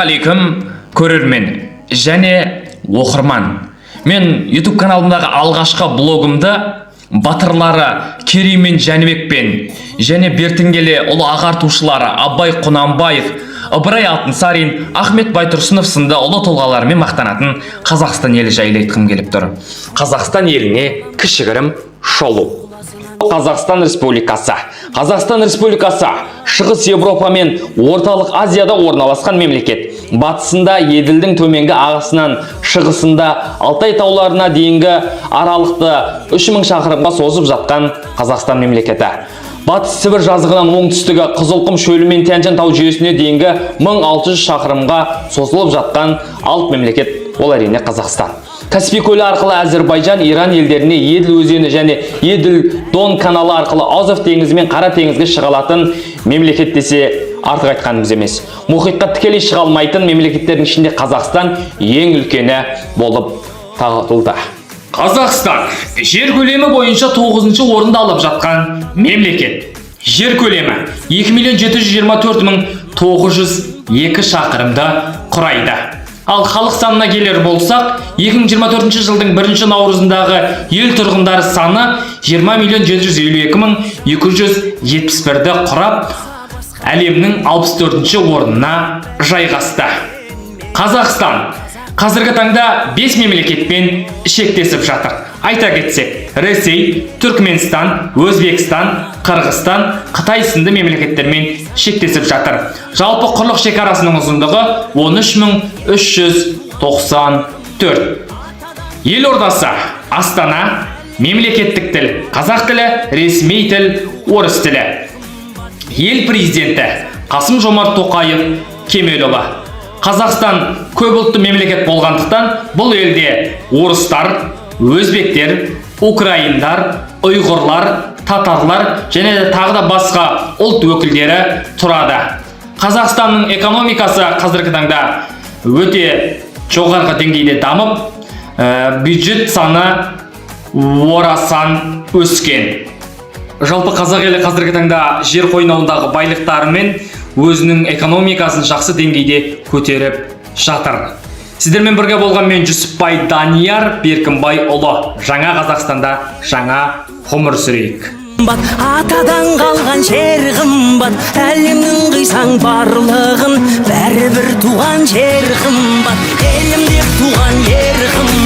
Ассалаумағалейкум, көрермен және оқырман! Мен YouTube каналымдағы алғашқы блогымды батырлары Керей мен Жәнібекпен және бертін келе ұлы ағартушылары Абай Құнанбаев, Ыбырай Алтынсарин, Ахмет Байтұрсынов сынды ұлы тұлғаларымен мақтанатын Қазақстан елі жайлы айтқым келіп тұр. Қазақстан еліне кішігірім шолу. Қазақстан Республикасы. Қазақстан Республикасы Шығыс Еуропа мен Орталық Азияда орналасқан мемлекет. Батысында Еділдің төменгі ағысынан шығысында Алтай тауларына дейінгі аралықты 3000 шақырымға созып жатқан Қазақстан мемлекеті. Батыс Сібір жазығынан оңтүстігі Қызылқұм шөлі мен Тянь-Шань тау жүйесіне дейінгі 1600 шақырымға созылып жатқан алып мемлекет ол, әрине, Қазақстан. Каспий көлі арқылы Әзірбайжан, Иран елдеріне, Еділ өзені және Еділ Дон каналы арқылы Азов теңізі мен Қара теңізге шыға алатын мемлекет десе, артық айтқанымыз емес. Мұхитқа тікелей шыға алмайтын мемлекеттердің ішінде Қазақстан ең үлкені болып табылды. Қазақстан жер көлемі бойынша 9 орынды алып жатқан мемлекет. Жер көлемі 2 миллион 724 мың 902 шақырымды құрайды. Ал халық санына келер болсақ, 2024 жылдың 1 наурызындағы ел тұрғындары саны 20 миллион 752 мың 271-ді құрап, әлемнің 64 орнына жайғасты. Қазақстан қазіргі таңда 5 мемлекетпен шектесіп жатыр. Айта кетсек, Ресей, Түркменстан, Өзбекстан, Қырғызстан, Қытай сынды мемлекеттермен шектесіп жатыр. Жалпы құрлық шекарасының ұзындығы 13.394. Елордасы Астана, мемлекеттік тіл қазақ тілі, ресми тіл орыс тілі. Ел президенті Қасым Жомарт Тоқаев Кемелұлы. Қазақстан көп ұлтты мемлекет болғандықтан, бұл елде орыстар, өзбектер, украиндар, ұйғырлар, татарлар және де тағы да басқа ұлт өкілдері тұрады. Қазақстанның экономикасы қазіргі таңда өте жоғарғы деңгейде дамып, бюджет саны орасан өскен. Жалпы, қазақ елі қазіргі таңда жер қойнауындағы байлықтарымен өзінің экономикасын жақсы деңгейде көтеріп жатыр. Сіздермен бірге болған мен, Жүсіпбай Данияр Беркімбайұлы. Жаңа Қазақстанда жаңа ғұмыр сүрейік. Қымбат, атадан қалған жер қымбат. Әлемнің қисаң барлығын, бәрібір туған жер қымбат. Елім деп туған ер қымбат.